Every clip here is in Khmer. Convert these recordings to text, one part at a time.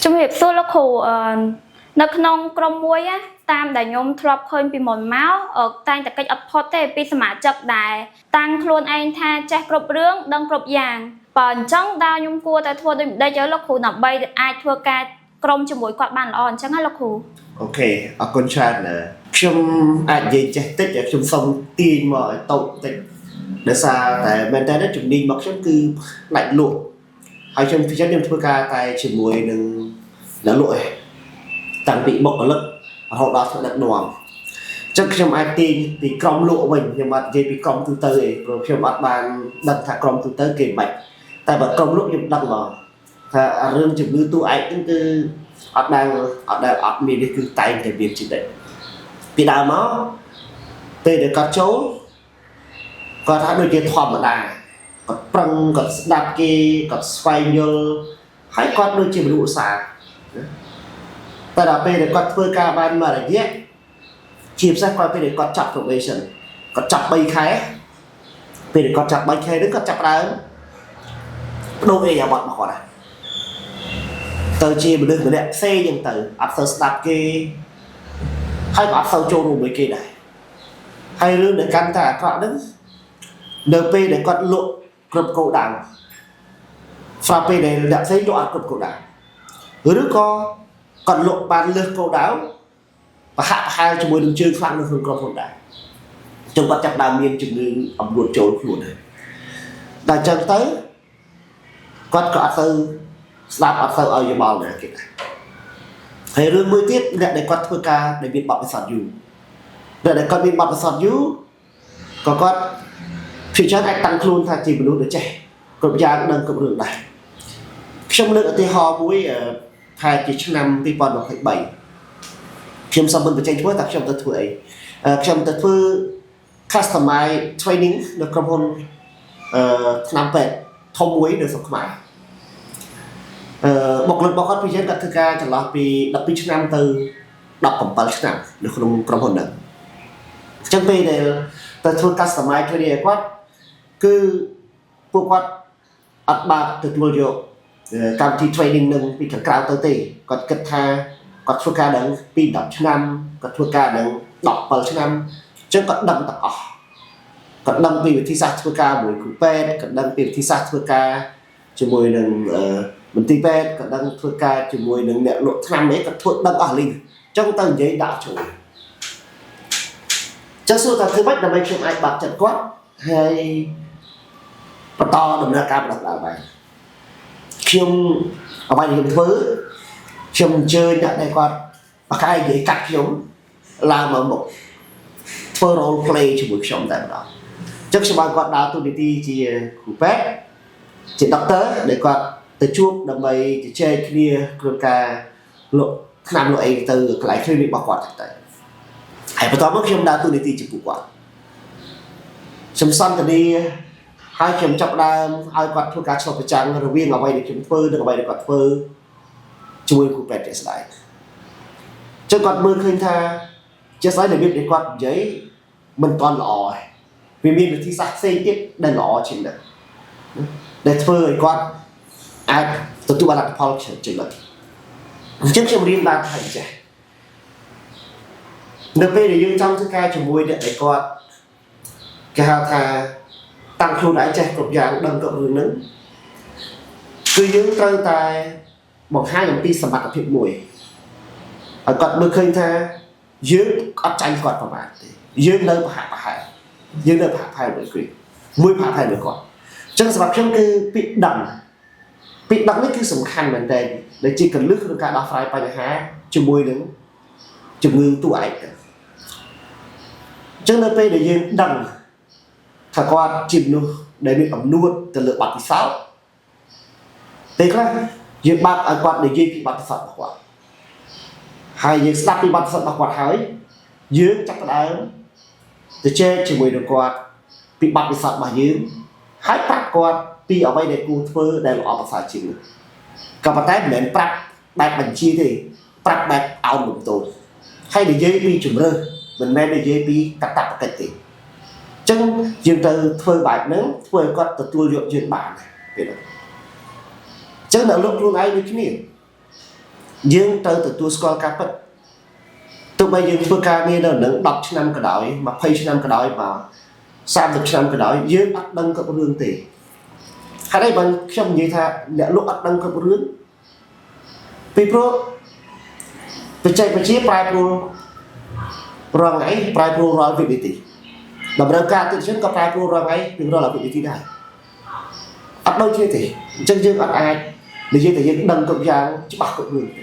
ជំរាបសួរលោកគ្រូអឺនៅក្នុងក្រុមមួយណាតាមដែលខ្ញុំធ្លាប់ឃើញពីមុនមកតែងតែកិច្ចអត់ផុតទេពីសមាជិកដែលតាំងខ្លួនឯងថាចេះគ្រប់រឿងដឹងគ្រប់យ៉ាងបើអញ្ចឹងតើខ្ញុំគួរតែធ្វើដូចម្ដេចឲ្យលោកគ្រូដើម្បីអាចធ្វើការក្រុមជាមួយគាត់បានល្អអញ្ចឹងណាលោកគ្រូ OK អរគុណច្រើនណាស់ខ្ញុំអាចនិយាយចេះតិចតែខ្ញុំសុំទាញមកឲ្យតូចតិចដោយសារតែមែនតើជំនាញរបស់ខ្ញុំគឺផ្នែកលក់ហើយខ្ញុំពិសេសខ្ញុំធ្វើការតែជាមួយនឹងអ្នកលក់ឯងតាំងពីបុគ្គលិករហូតដល់ថ្នាក់ដឹកនាំអញ្ចឹងខ្ញុំអាចទាញពីក្រុមលក់វិញខ្ញុំអត់និយាយពីក្រុមទូទៅទេព្រោះខ្ញុំអត់បានដឹងថាក្រុមទូទៅគេមិនតែបើក្រុមលក់ខ្ញុំដឹងហ្មងថារឿងជំងឺតួឯកហ្នឹងគឺ អត់ដែលអត់ដែលអត់មាននេះគឺតែងតែមានជានិច្ចពីដើមមកពេលដែលគាត់ចូលគាត់ថាដូចជាធម្មតាគាត់ប្រឹងគាត់ស្ដាប់គេគាត់ស្វែងយល់ហើយគាត់ដូចជាមនុស្សឧស្សាហ៍តែដល់ពេលដែលគាត់ធ្វើការបានមួយរយៈជាពិសេសគាត់ពេលដែលគាត់ចាប់ probation គាត់ចាប់3ខែពេលដែលគាត់ចាប់3ខែហ្នឹងគាត់ចាប់ដើមបដូរអេយ៉ាបត់របស់គាត់ដែរ ទៅជាមនុស្សម្នាក់ផ្សេងចឹងទៅអត់សូវស្ដាប់គេហើយក៏អត់សូវចូលរួមមួយគេដែរហើយរឿងដែលកាន់តែអាក្រក់ហ្នឹងនៅពេលដែលគាត់លក់គ្រប់គោលដៅស្រាប់ពេលដែលអ្នកផ្សេងលក់អត់គ្រប់គោលដៅឬក៏គាត់លក់បានលើសគោលដៅប្រហាក់ប្រហែលជាមួយនឹងជើងខ្លាំងនៅក្នុងក្រុមហ៊ុនដែរចឹងគាត់ចាប់ដើមមានជំងឺអំនួតចូលខ្លួនហើយដល់ចឹងទៅគាត់ក៏អត់សូវ ស្ដាប់អត់សូវឲ្យយោបល់ណាគេដែរហើយរឿងមួយទៀតអ្នកដែលគាត់ធ្វើការដែលមានបទពិសោធន៍យូរអ្នកដែលគាត់មានបទពិសោធន៍យូរក៏គាត់ភាគច្រើនអាចតាំងខ្លួនថាជាមនុស្សដែលចេះគ្រប់យ៉ាងដឹងគ្រប់រឿងដែរខ្ញុំលើកឧទាហរណ៍មួយខែជាឆ្នាំ2023ខ្ញុំសូមមិនបញ្ចេញឈ្មោះតែខ្ញុំទៅធ្វើអីខ្ញុំទៅធ្វើ customize training នៅក្រុមហ៊ុនថ្នាំពេទ្យធំមួយនៅស្រុកខ្មែរ បុគ្គលិករបស់គាត់ពីច្រើនគាត់ធ្វើការចន្លោះពី12ឆ្នាំទៅ17ឆ្នាំនៅក្នុងក្រុមហ៊ុនហ្នឹងអញ្ចឹងពេលដែលទៅធ្វើ customize training ឲ្យគាត់គឺពួកគាត់អត់បើកទទួលយកកម្មវិធី training នឹងពីខាងក្រៅទៅទេគាត់គិតថាគាត់ធ្វើការដល់ពី10ឆ្នាំគាត់ធ្វើការដល់17ឆ្នាំអញ្ចឹងគាត់ដឹងទាំងអស់គាត់ដឹងពីវិធីសាស្ត្រធ្វើការមួយគ្រូពេទ្យគាត់ដឹងពីវិធីសាស្ត្រធ្វើការជាមួយនឹងអឺ មន្ទីរពេទ្យក៏ដឹងធ្វើការជាមួយនឹងអ្នកលក់ថ្នាំអីក៏ធ្វើដឹងអស់លីងអញ្ចឹងទៅនិយាយដាក់ចូលចឹងសួរថាធ្វើម៉េចដើម្បីខ្ញុំអាចបាក់ចិត្តគាត់ហើយបន្តដំណើរការបដិបត្តិបានខ្ញុំអ្វីដែលខ្ញុំធ្វើខ្ញុំអញ្ជើញអ្នកដែលគាត់បកកាយនិយាយកាត់ខ្ញុំឡើងមកមុខធ្វើ role play ជាមួយខ្ញុំតែម្ដងអញ្ចឹងខ្ញុំឲ្យគាត់ដើរតួនាទីជាគ្រូពេទ្យជា doctor ដែលគាត់ទៅជួបដើម្បីជជែកគ្នាក្នុងការលក់ថ្នាំលក់អីទៅកន្លែង clinic របស់គាត់ទៅហើយបន្ទាប់មកខ្ញុំដើរតួនាទីជាពួកគាត់ខ្ញុំសន្ទនាហើយខ្ញុំចាប់ផ្ដើមឲ្យគាត់ធ្វើការឆ្លុះបញ្ចាំងរវាងអ្វីដែលខ្ញុំធ្វើនិងអ្វីដែលគាត់ធ្វើជាមួយគ្រូពេទ្យជាក់ស្ដែងចឹងគាត់មើលឃើញថាជាក់ស្ដែងរបៀបដែលគាត់និយាយមិនទាន់ល្អទេវាមានវិធីសាស្ត្រផ្សេងទៀតដែលល្អជាងនេះដែលធ្វើឲ្យគាត់អាចទទួលបានលទ្ធផលច្រើនជាងនេះអញ្ចឹងខ្ញុំរៀនបានថាចេះនៅពេលដែលយើងចង់ធ្វើការជាមួយអ្នកដែលគាត់គេហៅថាតាំងខ្លួនឯងចេះគ្រប់យ៉ាងដឹងគ្រប់រឿងហ្នឹងគឺយើងត្រូវតែបង្ហាញអំពីសមត្ថភាពមួយឲ្យគាត់មើលឃើញថាយើងអត់ចាញ់គាត់ប្រហែលទេយើងនៅប្រហាក់ប្រហែលយើងនៅប្រហាក់ប្រហែលមួយគេមួយប្រហាក់ប្រហែលមួយគាត់អញ្ចឹងសម្រាប់ខ្ញុំគឺពាក្យដឹងពាក្យដឹងនេះគឺសំខាន់មែនទែនដែលជាកលឹះក្នុងការដោះស្រាយបញ្ហាជាមួយនឹងជំងឺតួឯកទៅអញ្ចឹងនៅពេលដែលយើងដឹងថាគាត់ជាមនុស្សដែលមានអំនួតទៅលើបទពិសោធន៍ពេលខ្លះយើងបើកឲ្យគាត់និយាយពីបទពិសោធន៍របស់គាត់ហើយយើងស្ដាប់ពីបទពិសោធន៍របស់គាត់ហើយយើងចាប់ផ្ដើមទៅជែកជាមួយនឹងគាត់ពីបទពិសោធន៍របស់យើងហើយប្រាប់គាត់ពីអ្វីដែលគួរធ្វើដែលល្អប្រសើរជាងនេះក៏ប៉ុន្តែមិនមែនប្រាប់បែបបញ្ជាទេប្រាប់បែបអោនលំទោនហើយនិយាយពីជំរើសមិនមែននិយាយពីកតបកិច្ចទេអញ្ចឹងយើងទៅធ្វើបែបហ្នឹងធ្វើឲ្យគាត់ទទួលយកយើងបានពេលហ្នឹងអញ្ចឹងអ្នកលោកខ្លួនឯងដូចគ្នា យើងត្រូវទទួលស្គាល់ការពិតទោះបីយើងធ្វើការងារនៅនឹង10ឆ្នាំក៏ដោយ20ឆ្នាំក៏ដោយមក30ឆ្នាំក៏ដោយយើងអត់ដឹងគ្រប់រឿងទេហេតុអីបានខ្ញុំនិយាយថាអ្នកលក់អត់ដឹងគ្រប់រឿងពីព្រោះបច្ចេកវិទ្យាប្រែប្រួលរាល់ថ្ងៃប្រែប្រួលរាល់វិនាទីតម្រូវការអតិថិជនក៏ប្រែប្រួលរាល់ថ្ងៃពីរាល់វិនាទីដែរអត់ដូចគ្នាទេអញ្ចឹងយើងអត់អាចនិយាយតែយើងដឹងគ្រប់យ៉ាងច្បាស់គ្រប់រឿងទេ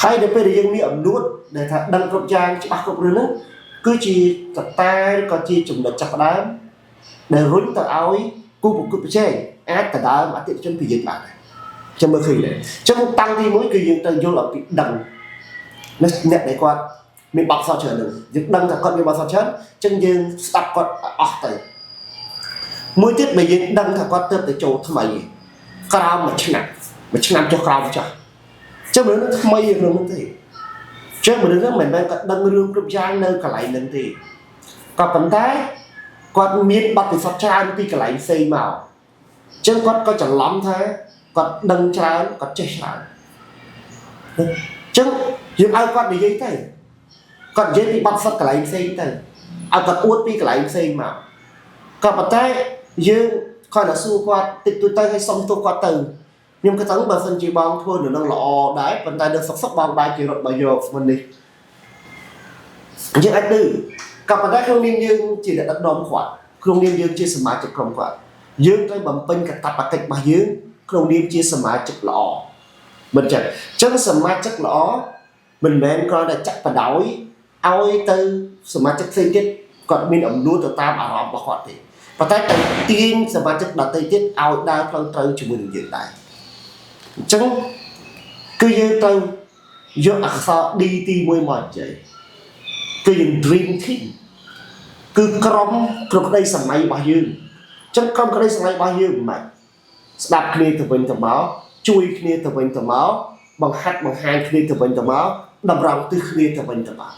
ហើយដល់ពេលដែលយើងមានអំនួតដែលថាដឹងគ្រប់យ៉ាងច្បាស់គ្រប់រឿងហ្នឹងគឺជាកត្តាឬក៏ជាចំណុចចាប់ផ្ដើមដែលរុញទៅឲ្យគូប្រកួតប្រជែងអាចដដើមអតិថិជនពីយើងបានដែរខ្ញុំមើលឃើញដែរអញ្ចឹងតាំងទី1គឺយើងត្រូវយល់អំពីដឹងអ្នកដែលគាត់មានបទពិសោធន៍ច្រើននឹងយើងដឹងថាគាត់មានបទពិសោធន៍ច្រើនអញ្ចឹងយើងស្ដាប់គាត់អស់ទៅមួយទៀតបើយើងដឹងថាគាត់ទៅទៅចូលថ្មីក្រោមមួយឆ្នាំមួយឆ្នាំចុះក្រោមចុះអញ្ចឹងមនុស្សនឹងថ្មីក្នុងនោះទេអញ្ចឹងមនុស្សហ្នឹងមិនមែនគាត់ដឹងរឿងគ្រប់យ៉ាងនៅកន្លែងហ្នឹងទេក៏ប៉ុន្តែគាត់មានបទពិសោធន៍ច្រើនពីកន្លែងផ្សេងមកអញ្ចឹងគាត់ក៏ច្រឡំថាគាត់ដឹងច្រើនគាត់ចេះច្រើនអញ្ចឹងយើងឲ្យគាត់និយាយទៅគាត់និយាយពីបទពិសោធន៍កន្លែងផ្សេងទៅឲ្យគាត់អួតពីកន្លែងផ្សេងមកក៏ប៉ុន្តែយើងគាត់តែសួរគាត់តិចតួចទៅឲ្យសុំទោសគាត់ទៅខ្ញុំក៏ដឹងបើសិនជាបងធ្វើនៅនឹងល្អដែរប៉ុន្តែនៅសុកសុកបងដែរជារត់មកយកមិននេះយើងអាចឌឺក៏ប៉ុន្តែក្នុងនាមយើងជាអ្នកដឹកនាំគាត់ក្នុងនាមយើងជាសមាជិកក្រុមគាត់យើងត្រូវបំពេញកាតព្វកិច្ចរបស់យើងក្នុងនាមជាសមាជិកល្អមិនចឹងអញ្ចឹងសមាជិកល្អមិនមែនគ្រាន់តែចាក់បដោយឲ្យទៅសមាជិកផ្សេងទៀតគាត់មានអំនួតទៅតាមអារម្មណ៍របស់គាត់ទេប៉ុន្តែទៅទាញសមាជិកដទៃទៀតឲ្យដើរផ្លូវត្រូវជាមួយនឹងយើងដែរអញ្ចឹងគឺយើងត្រូវយកអក្សរ D ទី1មកនិយាយគឺយើង dream team គឺក្រុមគ្រប់ក្តីសម័យរបស់យើងអញ្ចឹងក្រុមក្តីសម័យរបស់យើងមិនម៉េចស្ដាប់គ្នាទៅវិញទៅមកជួយគ្នាទៅវិញទៅមកបង្ហាត់បង្ហាញគ្នាទៅវិញទៅមកតម្រង់ទិសគ្នាទៅវិញទៅមក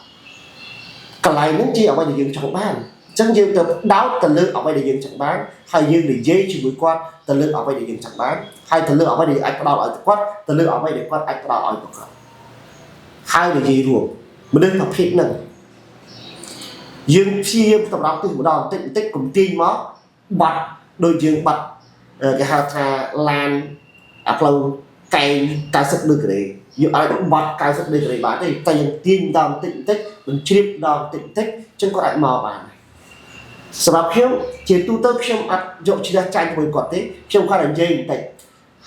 កន្លែងហ្នឹងជាអ្វីដែលយើងចង់បានអញ្ចឹងយើងទៅដោតទៅលើអ្វីដែលយើងចង់បានហើយយើងនិយាយជាមួយគាត់ទៅលើអ្វីដែលយើងចង់បានហើយទៅលើអ្វីដែលយើងអាចផ្ដល់ឲ្យគាត់ទៅលើអ្វីដែលគាត់អាចផ្ដល់ឲ្យគាត់ហើយនិយាយរួមមនុស្សប្រភេទហ្នឹងយើងព្យាយាមតម្រង់ទិសម្ដងបន្តិចបន្តិចកុំទាញមកបាត់ដូចយើងបាត់គេហៅថាឡានអាផ្លូវកែង90ដឺក្រេយើងអាចបាត់90ដឺក្រេបានទេតែយើងទាញម្ដងបន្តិចបន្តិចបញ្ជ្រាបម្ដងបន្តិចបន្តិចចឹងគាត់អាចមកបានសម្រាប់ខ្ញុំជាទូទៅខ្ញុំអត់យកឈ្នះចាញ់ជាមួយគាត់ទេខ្ញុំគាត់តែនិយាយបន្តិច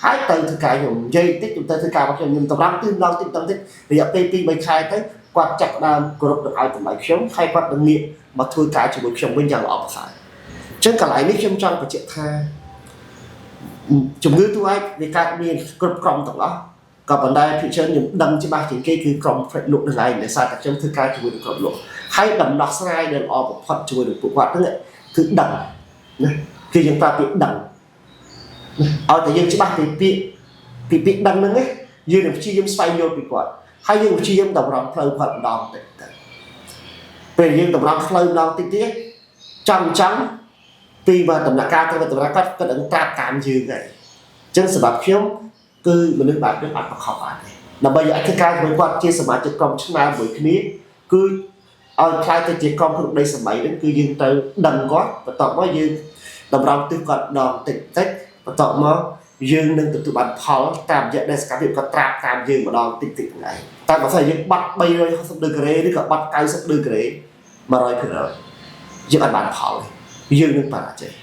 ហើយទៅធ្វើការខ្ញុំនិយាយបន្តិចខ្ញុំទៅធ្វើការរបស់ខ្ញុំខ្ញុំតម្រង់ទិសម្ដងតិចម្ដងតិចរយៈពេល2 3ខែទៅគាត់ចាប់ផ្ដើមគោរពនឹងឲ្យតម្លៃខ្ញុំហើយគាត់នឹងងាកមកធ្វើការជាមួយខ្ញុំវិញយ៉ាងល្អប្រសើរអញ្ចឹងកន្លែងនេះខ្ញុំចង់បញ្ជាក់ថាជំងឺទូឯកវាកើតមានគ្រប់ក្រុមទាំងអស់ក៏ប៉ុន្តែភាគច្រើនខ្ញុំដឹងច្បាស់ជាងគេគឺក្រុមផ្នែកលក់នឹងឯងដោយសារតែខ្ញុំធ្វើការជាមួយនឹងក្រុមលក់ហើយដំណោះស្រាយដែលល្អបំផុតជាមួយនឹងពួកគាត់ហ្នឹងគឺដឹងណាគឺយើងប្រើពាក្យដឹងឲ្យតែយើងច្បាស់ពីពាក្យពីពាក្យដឹងហ្នឹងណាយើងនឹងព្យាយាមស្វែងយល់ពីគាត់ហើយយើងព្យាយាមតម្រង់ផ្លូវគាត់ម្ដងតិចទៅពេលយើងតម្រង់ផ្លូវម្ដងតិចទៀតចាំចាំពីមកដំណាក់កាលទៅដំណាក់គាត់គាត់នឹងត្រាប់តាមយើងហើយអញ្ចឹងសម្រាប់ខ្ញុំគឺមនុស្សបែបនេះអត់ប្រខប់បានទេដើម្បីឲ្យធ្វើការជាមួយគាត់ជាសមាជិកក្រុមឆ្នើមមួយគ្នាគឺឲ្យខ្លាយទៅជាក្រុមគ្រប់ដីសម័យហ្នឹងគឺយើងត្រូវដឹងគាត់បន្ទាប់មកយើងតម្រង់ទិសគាត់ដងតិចតិចបន្ទាប់មកយើងនឹងទទួលបានផលតាមរយៈដែលសកម្មភាពគាត់ត្រាប់តាមយើងម្ដងតិចតិចហ្នឹងឯងតែបើសិនយើងបាត់360ដឺក្រេឬក៏បាត់90ដឺក្រេ100%យើងអត់បានផលទេយើងនឹងបរាជ័យ។